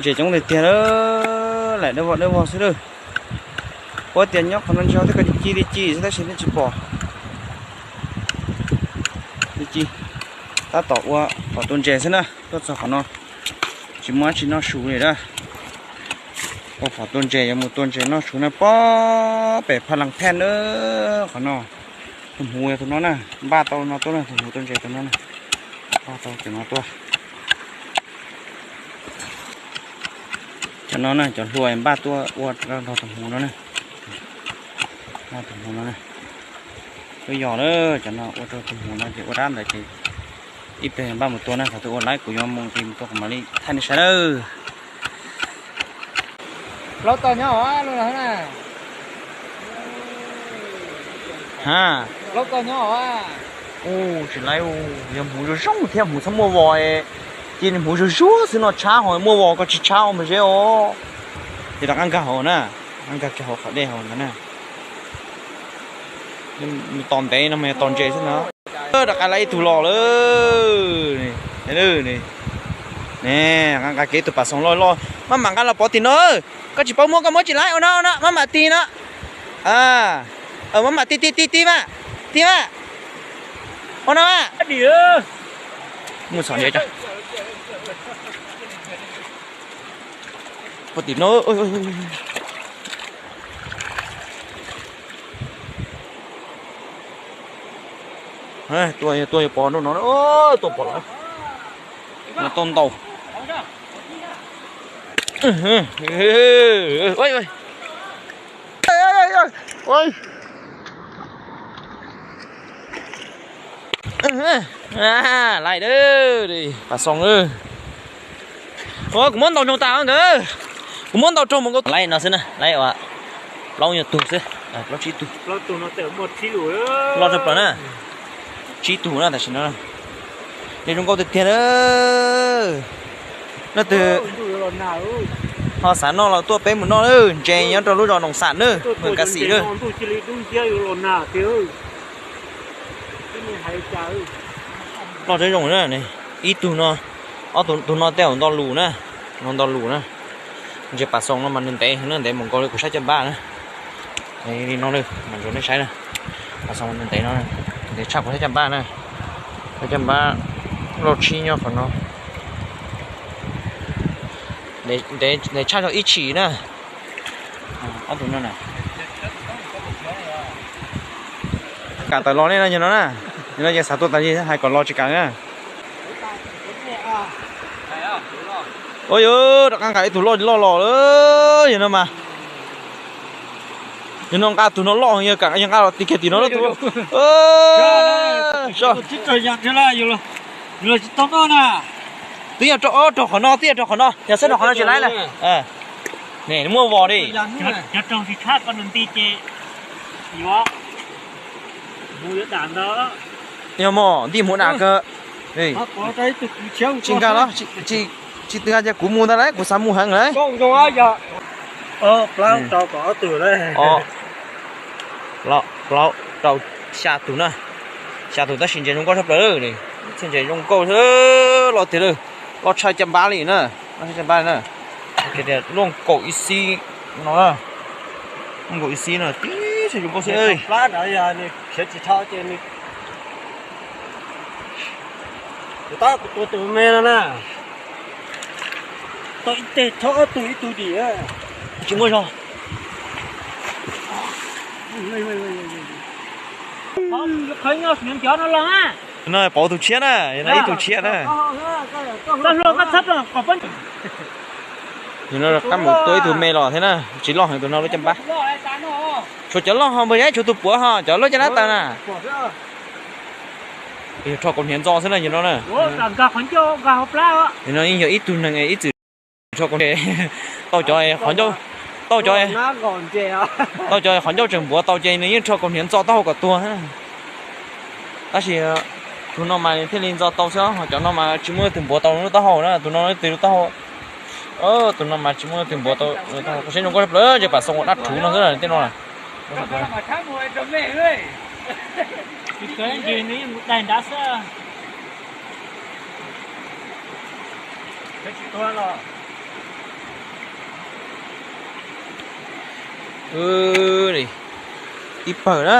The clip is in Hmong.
Ntses coob tiag tiag lawm, laim dawb vog dawb vog xwb lawm. Ua tias nyob qhov no ntsis thiab ko ci ci li ci xwb tab sis nej tsis pom. Li ci, tab tom ua phom tua ntses xwb na, tuaj txog qhov no tsis muaj dab tsi noj su li na. Ua phom tua ntses, yuav mus tua ntses noj su na, pob pem Pha Las Phej na. Qhov no tus hmuv yog tus no na, npaj tau no tuaj na, tus hmuv tua ntses tus no na, npaj tau tus no tuaj. Cov no na, cov hlua npaj tuaj ua rau tus hmuv no na. Tus hmuv no na, twb yog lawm, cov no ua rau tus hmuv no ces ua dab ntawd ces ib pliag npaj mus tua na, thaum twg ua laib kuv yuav mus ces mus tua kuv mam li thaij nej saib nawb. Plaub tog nyob os lub no na. Ha, plaub tog nyob os. Ub, tsis laib, yog hmuv zoo zoo thiab hmuv txhob muaj vos, ces hmuv zuag zuag xwb no tshab, ho muaj vos koj tsis tshab ua mas zeb os. Ces rov qab nkag hauv na, rov qab nkag kiag hauv qhov dej hauv ntawd na. Tos ntev no mas yog tos ntses xwb no. Rov qab lawm ib tug los lawm. Ne, nqa kev tus pas xoos loj loj, maj mam nqa los pov tim no. Koj tsis paub muab koj muab tsis laib ua no no, maj mam tig no. Maj mam tig tig tig tig mas, tig mas. Ua no mas. Mus txhom ntses. Pov tim no. Tua, tua yuav pom no, tua pom lawm. No tau ntau. Laim, pas xoos. Kuv muab ntau zoo tas nkawd, kuv muab ntau raug mus nkauj. Laim no xwb na, laim ua plaub nyuag tug xwb, plaub tsib tug. Loj tshaj plaws na, tsib tug na tam sim no. Ntses zoo nkauj tiag tiag na. Leej twg ho xav noj los tuaj peb mus noj na, ntses nyob rau lub zos Noom Xam na, Moos Kas Xim na. Loj tshaj zoo na, ib tug no, ob tug, tus no tej zaum nto lus na, no nto lus na. Ntses pas xoos no mas nws ntev heev na, ntev mus nkaus li kuv sab caj npab na. Li no mas ntsuas nej saib na, pas xoos nws ntev no, ntev tshaj kuv sab caj npab na. Sab caj npab loj tshaj nyob qhov no, ntev tshaj tau ib tshim na. Ob tug no na. Kam tawm los nej no yog no na, yog no ces xav tua tas li hais kom los tsis kam na. Ua yog rov qab nqa ib tug loj loj los lawm yog no mas. Yog no nqa tus no loj heev, yog kam yog nqa los tig kiag tim no loj tus. Twb yog rau qhov no, twb yog rau qhov no, yog xab rau qhov no tsis laib lawm. Ne muaj vos li. Yog mos, nti hmuv dam kawg. Tsis nkag los, tsis twg hais tias kuv mus ntag lauj, kuv xav mus heev lauj. Plaub rau xya tus na, xya tus tab sis ntses zoo nkauj tshaj plaws li. Ntses zoo nkauj loj tiag li, loj tshaj caj npab li na, loj tshaj caj npab li na. Luaj nkaus ib xib no na, luaj nkaus ib xib no tib zoo nkauj xwb. Tau ib teg txhob ob tug ib tug dim. Tsis muaj zog. No pauv tus tshiab na, no ib tug tshiab na. Yog no rov qab mus tua ib tug me los thiab na, tsis loj heev tus no lub caj npab. Tshuav cov loj ho npawg, tshuav tus puav ho cov loj caj npab taw na. Yog rho kaus hniav ntxo xwb na yog no na. Yog no yeej yog ib tug neeg ib txwm rho kaus hniav, tau cov qhov ncauj, tau cov, tau cov qhov ncauj tseem npuav tau ces nws yeej rho kaus hniav ntxo taub hau kom tuag. Tab sis tus no mas thiaj li ntxo tau xwb, ho cov no mas tsis muaj leej twg npuav tau lub taub hau na, tus no leej twg lub taub hau. Tus no mas tsis muaj leej twg npuav tau lub taub hau. Koj saib zoo nkauj tshaj plaws, ntses pas xoos ua dab rhuv no xwb tej no. Ub, ib pawg na.